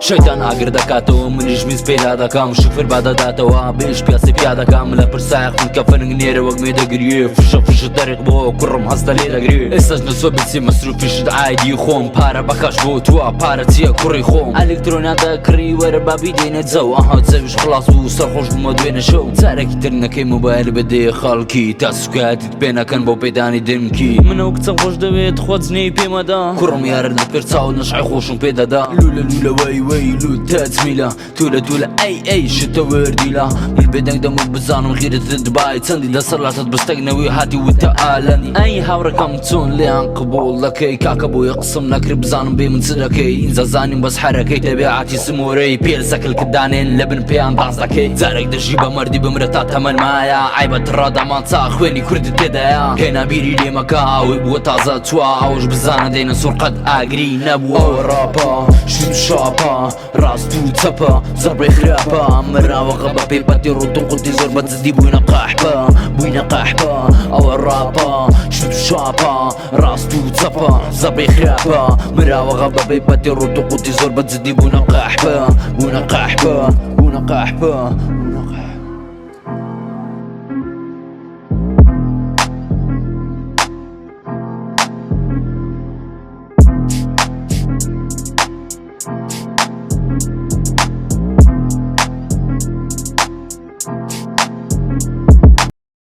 شەیتان ئاگر دەکاتەوە منیش میز پێدا دەکەم شوفر بادەداتەوە بێش پیاسی پیا دەکەم لە پرسایەخم کە فەنگ نێرە وەک مێ دەگریێ فشە فشە دەرق بۆ کوڕم هەستە لێ دەگرێ ئێستاش نەچوە بچێ مەسروفیشت ئایدی خۆم پارە بەکەش بۆ تووە پارە چییە کوڕی خۆم ئەلکترۆنیا دەکڕی وەرە بابی دێنە جەو ئەها جەویش خلاص بوو سەرخۆش بوومە دوێنە شەو جارێکی تر نەکەی مۆبایل بدێ خەڵکی تا سوکایەتیت پێ نەکەن بۆ پێدانی دمکی من ئەو کچەم خۆش دەوێت خوا جنێوی پێ مەدە کوڕم یارت لە پێش چاوت نەشعی خۆشم پێ دەدا لولە لولە وەی وەی لوت تەجمیلە تولە تولە ئەی ئەی شتە وردیلە من بێدەنگ دەم و بزانم غیرەتت بای چەندی دەسەڵاتت بستەک نەوی هاتی وتە ئالەنی ئەی هاوڕەکەم چۆن لێیان قبوڵ دەکەی کاکە بۆیە قسم نەکرد بزانم بێ من چ دەکەی ئینجا زانیم بەس حەرەکەی تەبیعەتی سمۆرەی پێل سەکل کدانێن لە بن پێیان باس دەکەی جارێک دەژی بە مەردی بمرە تا تەمەن مایە عەیبە تڕادامان چا خوێنی کوردت تێدایە هێنا بیری لێ مەکە ئەوەی بووە تازە چووە ئەوەش بزانە دێنە سوڕ قەت ئاگری نەبووە ئەوە ڕاپە شوت شاپە ڕاست و چەپە زەڕبەی خراپە مراوەغە بە پێی پەتی ڕوت و قوتی زۆر بە جدی بووینە قاحپە بووینە قاحپە ئەوە ڕاپە شوت شاپە ڕاست و چەپە زەڕبەی خراپە مراوەغە بە پێی پەتی ڕوت و قوتی زۆر بە جدی بوونە قاحپە بوونە قاحپە بوونە قاحپە.